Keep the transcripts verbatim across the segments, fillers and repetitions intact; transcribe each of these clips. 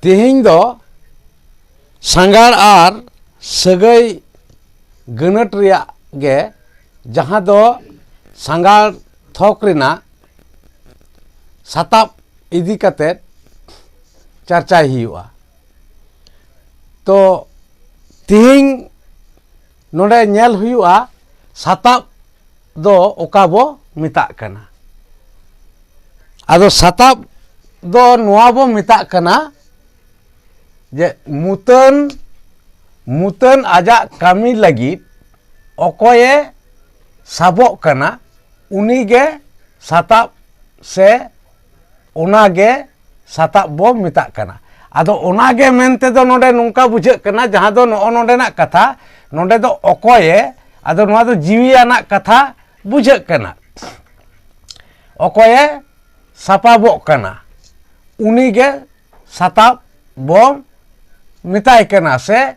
ᱛᱮᱦᱮᱧ ᱫᱚ ᱥᱟᱸᱜᱟᱲ ᱟᱨ ᱥᱟᱹᱜᱟᱹᱭ ᱜᱟᱹᱱᱟᱹᱴ ᱨᱮᱭᱟᱜ ᱜᱮ, ᱡᱟᱦᱟᱸ ᱫᱚ ᱥᱟᱸᱜᱟᱲ ᱛᱷᱚᱠ ᱨᱮᱱᱟᱜ ᱥᱟᱛᱟᱵ ᱤᱫᱤ ᱠᱟᱛᱮ ᱪᱟᱨᱪᱟᱭ ᱦᱩᱭᱩᱜᱼᱟ᱾ ᱛᱚ ᱛᱮᱦᱮᱧ ᱱᱚᱰᱮ ᱧᱮᱞ ᱦᱩᱭᱩᱜᱼᱟ, ᱥᱟᱛᱟᱵ ᱫᱚ ᱚᱠᱟ ᱵᱚ ᱢᱮᱛᱟᱜ ᱠᱟᱱᱟ᱾ ᱟᱫᱚ ᱥᱟᱛᱟᱵ ᱫᱚ ᱱᱚᱣᱟ ᱵᱚ ᱢᱮᱛᱟᱜ ᱠᱟᱱᱟ ᱡᱮ ᱢᱩᱛᱟᱹᱱ, ᱢᱩᱛᱟᱹᱱ ᱟᱡᱟᱜ ᱠᱟᱹᱢᱤ ᱞᱟᱹᱜᱤᱫ ᱚᱠᱚᱭᱮ ᱥᱟᱵᱚᱜ ᱠᱟᱱᱟ, ᱩᱱᱤᱜᱮ ᱥᱟᱛᱟᱵ ᱥᱮ ᱚᱱᱟᱜᱮ ᱥᱟᱛᱟᱵ ᱵᱚ ᱢᱮᱛᱟᱜ ᱠᱟᱱᱟ᱾ ᱟᱫᱚ ᱚᱱᱟᱜᱮ ᱢᱮᱱᱛᱮ ᱫᱚ ᱱᱚᱰᱮ ᱱᱚᱝᱠᱟ ᱵᱩᱡᱷᱟᱹᱜ ᱠᱟᱱᱟ, ᱡᱟᱦᱟᱸ ᱫᱚ ᱱᱚᱜᱼᱚ ᱱᱚᱰᱮᱱᱟᱜ ᱠᱟᱛᱷᱟ, ᱱᱚᱰᱮ ᱫᱚ ᱚᱠᱚᱭᱮ, ᱟᱫᱚ ᱱᱚᱣᱟ ᱫᱚ ᱡᱤᱣᱤᱭᱟᱱᱟᱜ ᱠᱟᱛᱷᱟ ᱵᱩᱡᱷᱟᱹᱜ ᱠᱟᱱᱟ᱾ ᱚᱠᱚᱭᱮ ᱥᱟᱯᱟᱵᱚᱜ ᱠᱟᱱᱟ, ᱩᱱᱤᱜᱮ ᱥᱟᱛᱟᱵ ᱵᱚ ᱢᱮᱛᱟᱭ ᱠᱟᱱᱟ ᱥᱮ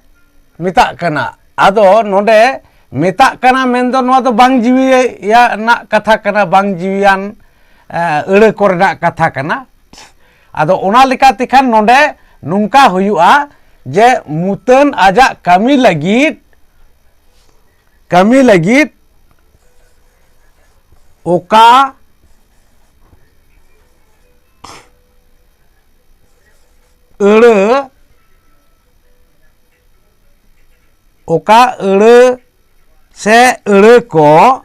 ᱢᱮᱛᱟᱜ ᱠᱟᱱᱟ᱾ ᱟᱫᱚ ᱱᱚᱰᱮ ᱢᱮᱛᱟᱜ ᱠᱟᱱᱟ ᱢᱮᱱᱫᱚ ᱱᱚᱣᱟ ᱫᱚ ᱵᱟᱝ ᱡᱤᱣᱤᱭᱟᱱᱟᱜ ᱠᱟᱛᱷᱟ ᱠᱟᱱᱟ, ᱵᱟᱝ ᱡᱤᱣᱤᱭᱟᱱ, ᱮ, ᱟᱹᱲᱟᱹ ᱠᱚᱨᱮᱱᱟᱜ ᱠᱟᱛᱷᱟ ᱠᱟᱱᱟ᱾ ᱟᱫᱚ ᱚᱱᱟ ᱞᱮᱠᱟᱛᱮ ᱠᱷᱟᱱ ᱱᱚᱰᱮ ᱱᱚᱝᱠᱟ ᱦᱩᱭᱩᱜᱼᱟ ᱡᱮ ᱢᱩᱛᱟᱹᱱ ᱟᱡᱟᱜ ᱠᱟᱹᱢᱤ ᱞᱟᱹᱜᱤᱫ, ᱠᱟᱹᱢᱤ ᱞᱟᱹᱜᱤᱫ ᱚᱠᱟ ᱟᱹᱲᱟᱹ, ᱚᱠᱟ ᱟᱹᱲᱟᱹ ᱥᱮ ᱟᱹᱲᱟᱹ ᱠᱚ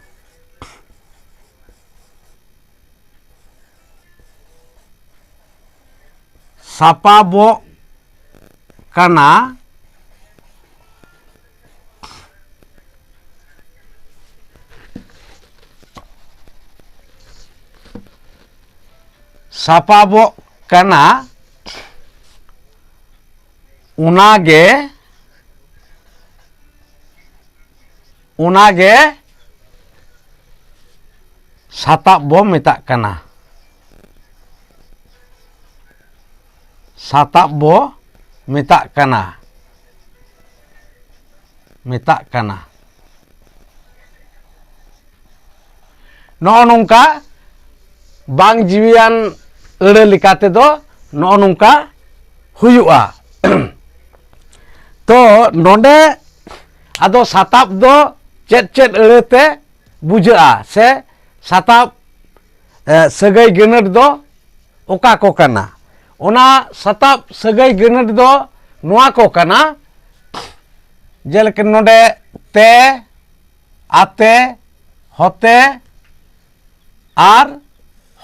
ᱥᱟᱯᱟᱵᱚᱜ ᱠᱟᱱᱟ, ᱥᱟᱯᱟᱵᱚᱜ ᱠᱟᱱᱟ, ᱚᱱᱟᱜᱮ, ᱚᱱᱟᱜᱮ ᱥᱟᱛᱟᱵ ᱵᱚ ᱢᱮᱛᱟᱜ ᱠᱟᱱᱟ᱾ ᱥᱟᱛᱟᱵ ᱵᱚ ᱢᱮᱛᱟᱜ ᱠᱟᱱᱟ, ᱢᱮᱛᱟᱜ ᱠᱟᱱᱟ᱾ ᱱᱚᱜᱼᱚ ᱱᱚᱝᱠᱟ ᱵᱟᱝ ᱡᱤᱣᱤᱭᱟᱱ ᱟᱹᱲᱟᱹ ᱞᱮᱠᱟ ᱛᱮᱫᱚ ᱱᱚᱜᱼᱚ ᱱᱚᱝᱠᱟ ᱦᱩᱭᱩᱜᱼᱟ᱾ ᱛᱚ ᱱᱚᱰᱮ ᱟᱫᱚ ᱥᱟᱛᱟᱵ ᱫᱚ ᱪᱮᱫ ᱪᱮᱫ ᱟᱹᱲᱟᱹ ᱛᱮ ᱵᱩᱡᱷᱟᱹᱜᱼᱟ, ᱥᱮ ᱥᱟᱛᱟᱵ, ᱮ, ᱥᱟᱹᱜᱟᱹᱭ ᱜᱟᱹᱱᱟᱹᱴ ᱫᱚ ᱚᱠᱟ ᱠᱚ ᱠᱟᱱᱟ? ᱚᱱᱟ ᱥᱟᱛᱟᱵ ᱥᱟᱹᱜᱟᱹᱭ ᱜᱟᱹᱱᱟᱹᱴ ᱫᱚ ᱱᱚᱣᱟ ᱠᱚ ᱠᱟᱱᱟ, ᱡᱮᱞᱮᱠᱟ ᱱᱚᱰᱮ ᱛᱮ, ᱟᱛᱮ, ᱦᱚᱛᱮ ᱟᱨ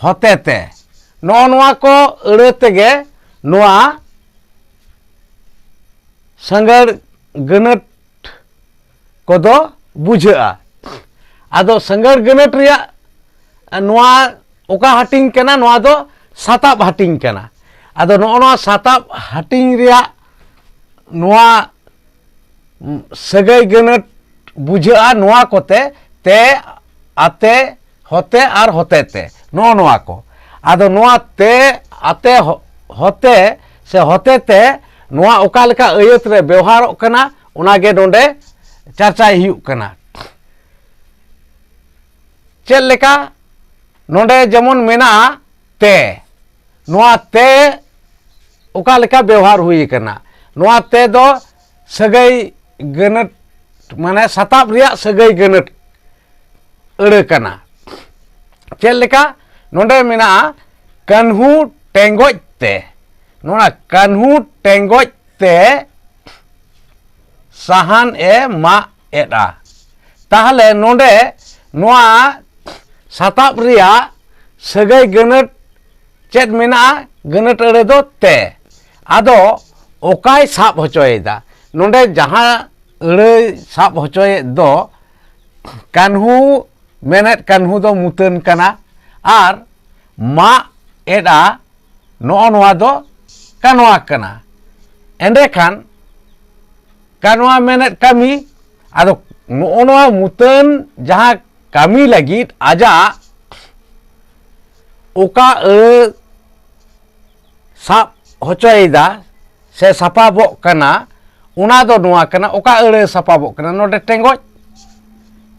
ᱦᱚᱛᱮ ᱛᱮ᱾ ᱱᱚᱜᱼᱚ ᱱᱚᱣᱟ ᱠᱚ ᱟᱹᱲᱟᱹ ᱛᱮᱜᱮ ᱱᱚᱣᱟ ᱥᱟᱹᱜᱟᱹᱲ ᱜᱟᱹᱱᱟᱹᱴ ᱠᱚᱫᱚ ᱵᱩᱡᱷᱟᱹᱜᱼᱟ᱾ ᱟᱫᱚ ᱥᱟᱹᱜᱟᱹᱲ ᱜᱟᱹᱱᱟᱹᱴ ᱨᱮᱭᱟᱜ ᱱᱚᱣᱟ ᱚᱠᱟ ᱦᱟᱹᱴᱤᱧ ᱠᱟᱱᱟ? ᱱᱚᱣᱟ ᱫᱚ ᱥᱟᱛᱟᱵ ᱦᱟᱹᱴᱤᱧ ᱠᱟᱱᱟ᱾ ᱟᱫᱚ ᱱᱚᱜᱼᱚ ᱱᱚᱣᱟ ᱥᱟᱛᱟᱵ ᱦᱟᱹᱴᱤᱧ ᱨᱮᱭᱟᱜ ᱱᱚᱣᱟ ᱥᱟᱹᱜᱟᱹᱭ ᱜᱟᱹᱱᱟᱹᱴ ᱵᱩᱡᱷᱟᱹᱜᱼᱟ ᱱᱚᱣᱟ ᱠᱚᱛᱮ, ᱛᱮ, ᱟᱛᱮ, ᱦᱚᱛᱮ ᱟᱨ ᱦᱚᱛᱮ ᱛᱮ, ᱱᱚᱜᱼᱚ ᱱᱚᱣᱟ ᱠᱚ᱾ ᱟᱫᱚ ᱱᱚᱣᱟ ᱛᱮ, ᱟᱛᱮ, ᱦᱚ-, ᱦᱚᱛᱮ ᱥᱮ ᱦᱚᱛᱮ ᱛᱮ ᱱᱚᱣᱟ ᱚᱠᱟ ᱞᱮᱠᱟ ᱟᱹᱭᱟᱹᱛ ᱨᱮ ᱵᱮᱣᱦᱟᱨᱚᱜ ᱠᱟᱱᱟ, ᱚᱱᱟ ᱜᱮ ᱱᱚᱰᱮ ᱪᱟᱨᱪᱟᱭ ᱦᱩᱭᱩᱜ ᱠᱟᱱᱟ᱾ ᱪᱮᱫ ᱞᱮᱠᱟ? ᱱᱚᱰᱮ ᱡᱮᱢᱚᱱ ᱢᱮᱱᱟᱜᱼᱟ ᱛᱮ, ᱱᱚᱣᱟ ᱛᱮ ᱚᱠᱟ ᱞᱮᱠᱟ ᱵᱮᱣᱦᱟᱨ ᱦᱩᱭ ᱟᱠᱟᱱᱟ? ᱱᱚᱣᱟ ᱛᱮ ᱫᱚ ᱥᱟᱹᱜᱟᱹᱭ ᱜᱟᱹᱱᱟᱹᱴ, ᱢᱟᱱᱮ ᱥᱟᱛᱟᱵ ᱨᱮᱭᱟᱜ ᱥᱟᱹᱜᱟᱹᱭ ᱜᱟᱹᱱᱟᱹᱴ ᱟᱹᱲᱟᱹ ᱠᱟᱱᱟ᱾ ᱪᱮᱫ ᱞᱮᱠᱟ? ᱱᱚᱰᱮ ᱢᱮᱱᱟᱜᱼᱟ, ᱠᱟᱹᱱᱦᱩ ᱴᱮᱸᱜᱚᱡ ᱛᱮ᱾ ᱱᱚᱣᱟ ᱠᱟᱹᱱᱦᱩ ᱴᱮᱸᱜᱚᱡ ᱛᱮ ᱥᱟᱦᱟᱱ ᱮ ᱢᱟᱜ ᱮᱫᱼᱟ᱾ ᱛᱟᱦᱞᱮ ᱱᱚᱰᱮ ᱱᱚᱣᱟ ᱥᱟᱛᱟᱵ ᱨᱮᱭᱟᱜ ᱥᱟᱹᱜᱟᱹᱭ ᱜᱟᱹᱱᱟᱹᱴ ᱪᱮᱫ ᱢᱮᱱᱟᱜᱼᱟ? ᱜᱟᱹᱱᱟᱹᱴ ᱟᱹᱲᱟᱹ ᱫᱚ ᱛᱮ᱾ ᱟᱫᱚ ᱚᱠᱟᱭ ᱥᱟᱵ ᱦᱚᱪᱚᱭᱮᱫᱟ? ᱱᱚᱰᱮ ᱡᱟᱦᱟᱸ ᱟᱹᱲᱟᱹᱭ ᱥᱟᱵ ᱦᱚᱪᱚᱭᱮᱫ ᱫᱚ, ᱠᱟᱹᱱᱦᱩ ᱢᱮᱱᱮᱫ ᱠᱟᱹᱱᱦᱩ ᱫᱚ ᱢᱩᱛᱟᱹᱱ ᱠᱟᱱᱟ, ᱟᱨ ᱢᱟᱜ ᱮᱫᱼᱟ, ᱱᱚᱜᱼᱚ ᱱᱚᱣᱟ ᱫᱚ ᱠᱟᱱᱣᱟ ᱠᱟᱱᱟ᱾ ᱮᱸᱰᱮᱠᱷᱟᱱ ᱠᱟᱱᱣᱟ ᱢᱮᱱᱮᱫ ᱠᱟᱹᱢᱤ, ᱟᱫᱚ ᱱᱚᱜᱼᱚ ᱱᱚᱣᱟ ᱢᱩᱛᱟᱹᱱ ᱡᱟᱦᱟᱸ ᱠᱟᱹᱢᱤ ᱞᱟᱹᱜᱤᱫ ᱟᱡᱟᱜ ᱚᱠᱟ ᱟᱹᱲᱟᱹ ᱥᱟᱵ ᱦᱚᱪᱚᱭᱮᱫᱟ ᱥᱮ ᱥᱟᱯᱟᱵᱚᱜ ᱠᱟᱱᱟ, ᱚᱱᱟ ᱫᱚ ᱱᱚᱣᱟ ᱠᱟᱱᱟ᱾ ᱚᱠᱟ ᱟᱹᱲᱟᱹ ᱥᱟᱯᱟᱵᱚᱜ ᱠᱟᱱᱟ? ᱱᱚᱰᱮ ᱴᱮᱸᱜᱚᱡ᱾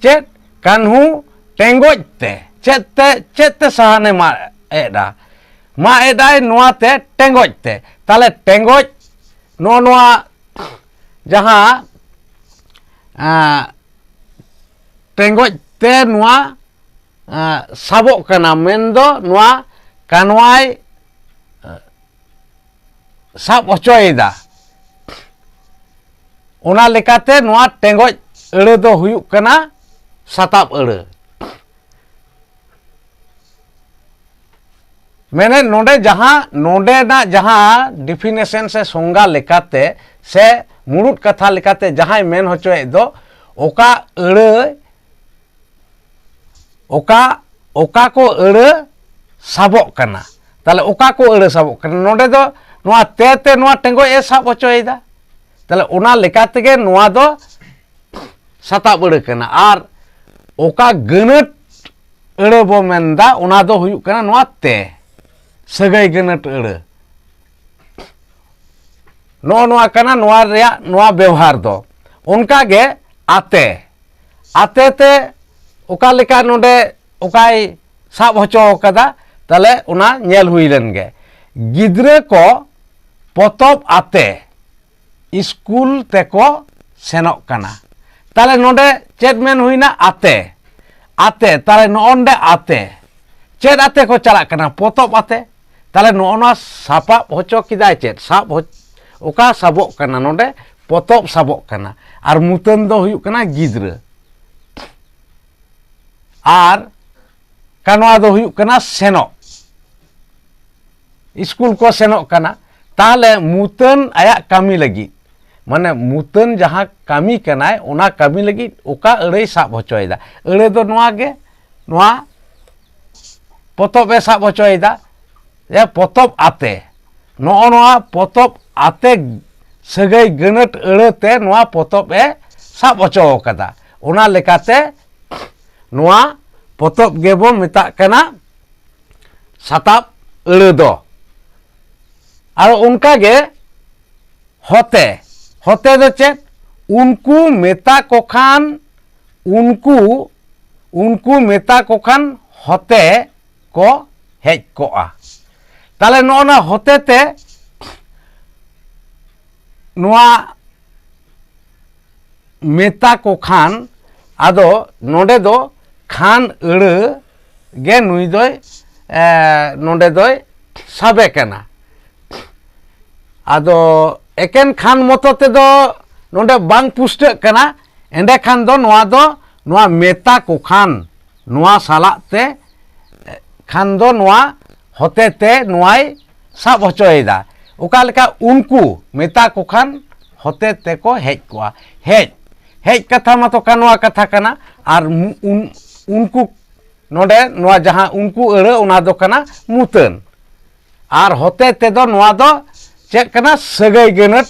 ᱪᱮᱫ? ᱠᱟᱹᱱᱦᱩ ᱴᱮᱸᱜᱚᱡ ᱛᱮ᱾ ᱪᱮᱫ ᱛᱮ, ᱪᱮᱫ ᱛᱮ ᱥᱟᱦᱟᱱᱮ ᱢᱟᱜ ᱮᱫᱟ? ᱢᱟᱜ ᱮᱫᱟᱭ ᱱᱚᱣᱟ ᱛᱮ, ᱴᱮᱸᱜᱚᱡ ᱛᱮ᱾ ᱛᱟᱦᱚᱞᱮ ᱴᱮᱸᱜᱚᱡ, ᱱᱚᱜᱼᱚ ᱱᱚᱣᱟ ᱡᱟᱦᱟᱸ, ᱟᱸ, ᱴᱮᱸᱜᱚᱡ ᱛᱮ ᱱᱚᱣᱟ, ᱟᱸ, ᱥᱟᱵᱚᱜ ᱠᱟᱱᱟ, ᱢᱮᱱᱫᱚ ᱱᱚᱣᱟ ᱠᱟᱱᱣᱟᱭ, ᱟᱸ, ᱥᱟᱵ ᱦᱚᱪᱚᱭᱮᱫᱟ᱾ ᱚᱱᱟ ᱞᱮᱠᱟᱛᱮ ᱱᱚᱣᱟ ᱴᱮᱸᱜᱚᱡ ᱟᱹᱲᱟᱹ ᱫᱚ ᱦᱩᱭᱩᱜ ᱠᱟᱱᱟ ᱥᱟᱛᱟᱵ ᱟᱹᱲᱟᱹ᱾ ᱢᱮᱱᱮᱫ ᱱᱚᱰᱮ ᱡᱟᱦᱟᱸ, ᱱᱚᱰᱮᱱᱟᱜ ᱡᱟᱦᱟᱸ definition ᱥᱮ ᱥᱚᱝᱜᱟ ᱞᱮᱠᱟᱛᱮ ᱥᱮ ᱢᱩᱲᱩᱫ ᱠᱟᱛᱷᱟ ᱞᱮᱠᱟᱛᱮ ᱡᱟᱦᱟᱸᱭ ᱢᱮᱱ ᱦᱚᱪᱚᱭᱮᱫ ᱫᱚ, ᱚᱠᱟ ᱟᱹᱲᱟᱹ, ᱚᱠᱟ, ᱚᱠᱟ ᱠᱚ ᱟᱹᱲᱟᱹ ᱥᱟᱵᱚᱜ ᱠᱟᱱᱟ᱾ ᱛᱟᱦᱚᱞᱮ ᱚᱠᱟ ᱠᱚ ᱟᱹᱲᱟᱹ ᱥᱟᱵᱚᱜ ᱠᱟᱱᱟ? ᱱᱚᱰᱮ ᱫᱚ ᱱᱚᱣᱟ ᱛᱮ ᱛᱮ ᱱᱚᱣᱟ ᱴᱮᱸᱜᱚᱡ ᱮ ᱥᱟᱵ ᱦᱚᱪᱚᱭᱮᱫᱟ᱾ ᱛᱟᱦᱚᱞᱮ ᱚᱱᱟ ᱞᱮᱠᱟ ᱛᱮᱜᱮ ᱱᱚᱣᱟ ᱫᱚ ᱥᱟᱛᱟᱵ ᱟᱹᱲᱟᱹ ᱠᱟᱱᱟ᱾ ᱟᱨ ᱚᱠᱟ ᱜᱟᱹᱱᱟᱹᱴ ᱟᱹᱲᱟᱹ ᱵᱚ ᱢᱮᱱᱫᱟ, ᱚᱱᱟ ᱫᱚ ᱦᱩᱭᱩᱜ ᱠᱟᱱᱟ ᱱᱚᱣᱟ ᱛᱮ, ᱥᱟᱹᱜᱟᱹᱭ ᱜᱟᱹᱱᱟᱹᱴ ᱟᱹᱲᱟᱹ᱾ ᱱᱚᱜᱼᱚ ᱱᱚᱣᱟ ᱠᱟᱱᱟ ᱱᱚᱣᱟ ᱨᱮᱭᱟᱜ ᱱᱚᱣᱟ ᱵᱮᱣᱦᱟᱨ ᱫᱚ᱾ ᱚᱱᱠᱟ ᱜᱮ ᱟᱛᱮ, ᱟᱛᱮ ᱛᱮ ᱚᱠᱟ ᱞᱮᱠᱟ ᱱᱚᱰᱮ ᱚᱠᱟᱭ ᱥᱟᱵ ᱦᱚᱪᱚ ᱠᱟᱫᱟ, ᱛᱟᱦᱞᱮ ᱚᱱᱟ ᱧᱮᱞ ᱦᱩᱭ ᱞᱮᱱ ᱜᱮ᱾ ᱜᱤᱫᱽᱨᱟᱹ ᱠᱚ ᱯᱚᱛᱚᱵ ᱟᱛᱮ ᱤᱥᱠᱩᱞ ᱛᱮᱠᱚ ᱥᱮᱱᱚᱜ ᱠᱟᱱᱟ᱾ ᱛᱟᱦᱞᱮ ᱱᱚᱰᱮ ᱪᱮᱫ ᱢᱮᱱ ᱦᱩᱭᱱᱟ? ᱟᱛᱮ, ᱟᱛᱮ᱾ ᱛᱟᱦᱞᱮ ᱱᱚᱜᱼᱚ ᱱᱚᱰᱮ ᱟᱛᱮ, ᱪᱮᱫ ᱟᱛᱮ ᱠᱚ ᱪᱟᱞᱟᱜ ᱠᱟᱱᱟ? ᱯᱚᱛᱚᱵ ᱟᱛᱮ᱾ ᱛᱟᱦᱞᱮ ᱱᱚᱜᱼᱚ ᱱᱚᱣᱟ ᱥᱟᱯᱟᱵ ᱦᱚᱪᱚ ᱠᱮᱫᱟᱭ ᱪᱮᱫ? ᱥᱟᱵ ᱦᱚᱪ-, ᱚᱠᱟ ᱥᱟᱵᱚᱜ ᱠᱟᱱᱟ? ᱱᱚᱰᱮ ᱯᱚᱛᱚᱵ ᱥᱟᱵᱚᱜ ᱠᱟᱱᱟ᱾ ᱟᱨ ᱢᱩᱛᱟᱹᱱ ᱫᱚ ᱦᱩᱭᱩᱜ ᱠᱟᱱᱟ ᱜᱤᱫᱽᱨᱟᱹ᱾ ᱟᱨ ᱠᱟᱱᱣᱟ ᱫᱚ ᱦᱩᱭᱩᱜ ᱠᱟᱱᱟ ᱥᱮᱱᱚᱜ, ᱤᱥᱠᱩᱞ ᱠᱚ ᱥᱮᱱᱚᱜ ᱠᱟᱱᱟ᱾ ᱛᱟᱦᱞᱮ ᱢᱩᱛᱟᱹᱱ ᱟᱭᱟᱜ ᱠᱟᱹᱢᱤ ᱞᱟᱹᱜᱤᱫ, ᱢᱟᱱᱮ ᱢᱩᱛᱟᱹᱱ ᱡᱟᱦᱟᱸ ᱠᱟᱹᱢᱤ ᱠᱟᱱᱟᱭ, ᱚᱱᱟ ᱠᱟᱹᱢᱤ ᱞᱟᱹᱜᱤᱫ ᱚᱠᱟ ᱟᱹᱲᱟᱹᱭ ᱥᱟᱵ ᱦᱚᱪᱚᱭᱮᱫᱟ? ᱟᱹᱲᱟᱹ ᱫᱚ ᱱᱚᱣᱟ ᱜᱮ, ᱱᱚᱣᱟ ᱯᱚᱛᱚᱵ ᱮ ᱥᱟᱵ ᱦᱚᱪᱚᱭᱮᱫᱟ᱾ ᱮ, ᱯᱚᱛᱚᱵ ᱟᱛᱮ, ᱱᱚᱜᱼᱚ ᱱᱚᱣᱟ ᱯᱚᱛᱚᱵ ᱟᱛᱮ ᱥᱟᱹᱜᱟᱹᱭ ᱜᱟᱹᱱᱟᱹᱴ ᱟᱹᱲᱟᱹ ᱛᱮ ᱱᱚᱣᱟ ᱯᱚᱛᱚᱵ ᱮ ᱥᱟᱵ ᱦᱚᱪᱚ ᱟᱠᱟᱫᱟ᱾ ᱚᱱᱟ ᱞᱮᱠᱟᱛᱮ ᱱᱚᱣᱟ ᱯᱚᱛᱚᱵ ᱜᱮᱵᱚ ᱢᱮᱛᱟᱜ ᱠᱟᱱᱟ ᱥᱟᱛᱟᱵ ᱟᱹᱲᱟᱹ ᱫᱚ᱾ ᱟᱨ ᱚᱱᱠᱟ ᱜᱮ ᱦᱚᱛᱮ, ᱦᱚᱛᱮ ᱫᱚ ᱪᱮᱫ? ᱩᱱᱠᱩ ᱢᱮᱛᱟ ᱠᱚ ᱠᱷᱟᱱ, ᱩᱱᱠᱩ, ᱩᱱᱠᱩ ᱢᱮᱛᱟ ᱠᱚ ᱠᱷᱟᱱ ᱦᱚᱛᱮ ᱠᱚ ᱦᱮᱡ ᱠᱚᱜᱼᱟ᱾ ᱛᱟᱦᱞᱮ ᱱᱚᱜᱼᱚ ᱱᱟ ᱦᱚᱛᱮ ᱛᱮ ᱱᱚᱣᱟ ᱢᱮᱛᱟ ᱠᱚ ᱠᱷᱟᱱ, ᱟᱫᱚ ᱱᱚᱰᱮ ᱫᱚ ᱠᱷᱟᱱ ᱟᱹᱲᱟᱹ ᱜᱮ ᱱᱩᱭ ᱫᱚᱭ, ᱮ, ᱱᱚᱰᱮ ᱫᱚᱭ ᱥᱟᱵᱮ ᱠᱟᱱᱟ᱾ ᱟᱫᱚ ᱮᱠᱮᱱ ᱠᱷᱟᱱ ᱢᱚᱛᱚ ᱛᱮᱫᱚ ᱱᱚᱰᱮ ᱵᱟᱝ ᱯᱩᱥᱴᱟᱹᱜ ᱠᱟᱱᱟ᱾ ᱮᱸᱰᱮᱠᱷᱟᱱ ᱫᱚ ᱱᱚᱣᱟ ᱫᱚ, ᱱᱚᱣᱟ ᱢᱮᱛᱟ ᱠᱚ ᱠᱷᱟᱱ, ᱱᱚᱣᱟ ᱥᱟᱞᱟᱜ ᱛᱮ, ᱠᱷᱟᱱ ᱫᱚ ᱱᱚᱣᱟ ᱦᱚᱛᱮ ᱛᱮ ᱱᱚᱣᱟᱭ ᱥᱟᱵ ᱦᱚᱪᱚᱭᱮᱫᱟ᱾ ᱚᱠᱟ ᱞᱮᱠᱟ? ᱩᱱᱠᱩ ᱢᱮᱛᱟ ᱠᱚ ᱠᱷᱟᱱ ᱦᱚᱛᱮ ᱛᱮᱠᱚ ᱦᱮᱡ ᱠᱚᱜᱼᱟ᱾ ᱦᱮᱡ, ᱦᱮᱡ ᱠᱟᱛᱷᱟ ᱢᱟᱛᱚ ᱠᱟ-, ᱱᱚᱣᱟ ᱠᱟᱛᱷᱟ ᱠᱟᱱᱟ᱾ ᱟᱨ ᱢᱩ-, ᱩᱱ-, ᱩᱱᱠᱩ, ᱱᱚᱰᱮ ᱱᱚᱣᱟ ᱡᱟᱦᱟᱸ ᱩᱱᱠᱩ ᱟᱹᱲᱟᱹ, ᱚᱱᱟ ᱫᱚ ᱠᱟᱱᱟ ᱢᱩᱛᱟᱹᱱ᱾ ᱟᱨ ᱦᱚᱛᱮ ᱛᱮᱫᱚ ᱱᱚᱣᱟ ᱫᱚ ᱪᱮᱫ ᱠᱟᱱᱟ? ᱥᱟᱹᱜᱟᱹᱭ ᱜᱟᱹᱱᱟᱹᱛ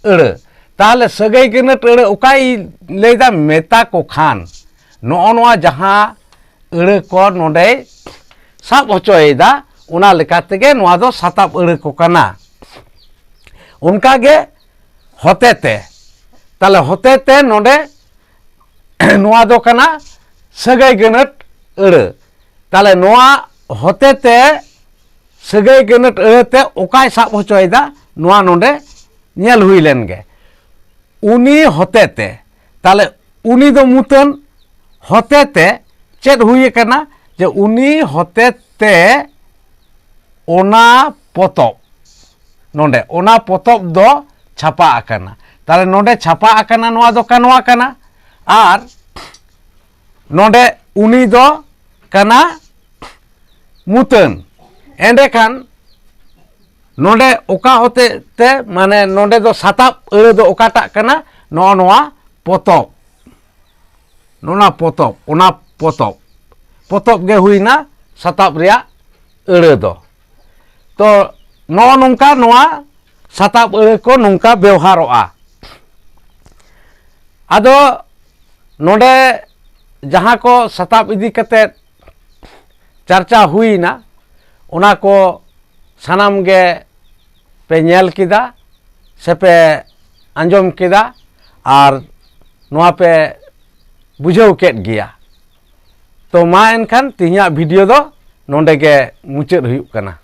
ᱟᱹᱲᱟᱹ᱾ ᱛᱟᱦᱚᱞᱮ ᱥᱟᱹᱜᱟᱹᱭ ᱜᱟᱹᱱᱟᱹᱛ ᱟᱹᱲᱟᱹ ᱚᱠᱟᱭ ᱞᱟᱹᱭᱫᱟ? ᱢᱮᱛᱟ ᱠᱚ ᱠᱷᱟᱱ᱾ ᱱᱚᱜᱼᱚ ᱱᱚᱣᱟ ᱡᱟᱦᱟᱸ ᱟᱹᱲᱟᱹ ᱠᱚ ᱱᱚᱰᱮᱭ ᱥᱟᱵ ᱦᱚᱪᱚᱭᱮᱫᱟ, ᱚᱱᱟ ᱞᱮᱠᱟ ᱛᱮᱜᱮ ᱱᱚᱣᱟ ᱫᱚ ᱥᱟᱛᱟᱵ ᱟᱹᱲᱟᱹ ᱠᱚ ᱠᱟᱱᱟ᱾ ᱚᱱᱠᱟ ᱜᱮ ᱦᱚᱛᱮ ᱛᱮ, ᱛᱟᱦᱞᱮ ᱦᱚᱛᱮ ᱛᱮ ᱱᱚᱰᱮ ᱱᱚᱣᱟ ᱫᱚ ᱠᱟᱱᱟ ᱥᱟᱹᱜᱟᱹᱭ ᱜᱟᱹᱱᱟᱹᱛ ᱟᱹᱲᱟᱹ᱾ ᱛᱟᱦᱞᱮ ᱱᱚᱣᱟ ᱦᱚᱛᱮ ᱛᱮ ᱥᱟᱹᱜᱟᱹᱭ ᱜᱟᱹᱱᱟᱹᱛ ᱟᱹᱲᱟᱹ ᱛᱮ ᱚᱠᱟᱭ ᱥᱟᱵ ᱦᱚᱪᱚᱭᱮᱫᱟ, ᱱᱚᱣᱟ ᱱᱚᱰᱮ ᱧᱮᱞ ᱦᱩᱭ ᱞᱮᱱ ᱜᱮ᱾ ᱩᱱᱤ ᱦᱚᱛᱮ ᱛᱮ, ᱛᱟᱦᱞᱮ ᱩᱱᱤ ᱫᱚ ᱢᱩᱛᱟᱹᱱ, ᱦᱚᱛᱮ ᱛᱮ ᱪᱮᱫ ᱦᱩᱭ ᱟᱠᱟᱱᱟ? ᱡᱮ ᱩᱱᱤ ᱦᱚᱛᱮ ᱛᱮ ᱚᱱᱟ ᱯᱚᱛᱚᱵ, ᱱᱚᱰᱮ ᱚᱱᱟ ᱯᱚᱛᱚᱵ ᱫᱚ ᱪᱷᱟᱯᱟ ᱟᱠᱟᱱᱟ᱾ ᱛᱟᱦᱞᱮ ᱱᱚᱰᱮ ᱪᱷᱟᱯᱟ ᱟᱠᱟᱱᱟ, ᱱᱚᱣᱟ ᱫᱚ ᱠᱟᱱᱣᱟ ᱠᱟᱱᱟ, ᱟᱨ ᱱᱚᱰᱮ ᱩᱱᱤ ᱫᱚ ᱠᱟᱱᱟ ᱢᱩᱛᱟᱹᱱ᱾ ᱮᱸᱰᱮᱠᱷᱟᱱ ᱱᱚᱰᱮ ᱚᱠᱟ ᱦᱚᱛᱮ ᱛᱮ, ᱢᱟᱱᱮ ᱱᱚᱰᱮ ᱫᱚ ᱥᱟᱛᱟᱵ ᱟᱹᱲᱟᱹ ᱫᱚ ᱚᱠᱟᱴᱟᱜ ᱠᱟᱱᱟ? ᱱᱚᱜᱼᱚ ᱱᱚᱣᱟ ᱯᱚᱛᱚᱵ, ᱱᱚᱣᱟ ᱯᱚᱛᱚᱵ, ᱚᱱᱟ ᱯᱚᱛᱚᱵ, ᱯᱚᱛᱚᱵ ᱜᱮ ᱦᱩᱭᱱᱟ ᱥᱟᱛᱟᱵ ᱨᱮᱭᱟᱜ ᱟᱹᱲᱟᱹ ᱫᱚ᱾ ᱛᱚ ᱱᱚᱜᱼᱚ ᱱᱚᱝᱠᱟ ᱱᱚᱣᱟ ᱥᱟᱛᱟᱵ ᱟᱹᱲᱟᱹ ᱠᱚ ᱱᱚᱝᱠᱟ ᱵᱮᱣᱦᱟᱨᱚᱜᱼᱟ᱾ ᱟᱫᱚ ᱱᱚᱰᱮ ᱡᱟᱦᱟᱸ ᱠᱚ ᱥᱟᱛᱟᱵ ᱤᱫᱤ ᱠᱟᱛᱮᱫ ᱪᱟᱨᱪᱟ ᱦᱩᱭᱱᱟ, ᱚᱱᱟ ᱠᱚ ᱥᱟᱱᱟᱢ ᱜᱮ ᱯᱮ ᱧᱮᱞ ᱠᱮᱫᱟ ᱥᱮ ᱯᱮ ᱟᱸᱡᱚᱢ ᱠᱮᱫᱟ, ᱟᱨ ᱱᱚᱣᱟ ᱯᱮ ᱵᱩᱡᱷᱟᱹᱣ ᱠᱮᱫ ᱜᱮᱭᱟ᱾ ᱛᱚ ᱢᱟ ᱮᱱᱠᱷᱟᱱ ᱛᱮᱦᱮᱧᱟᱜ video ᱫᱚ ᱱᱚᱰᱮ ᱜᱮ ᱢᱩᱪᱟᱹᱫ ᱦᱩᱭᱩᱜ ᱠᱟᱱᱟ᱾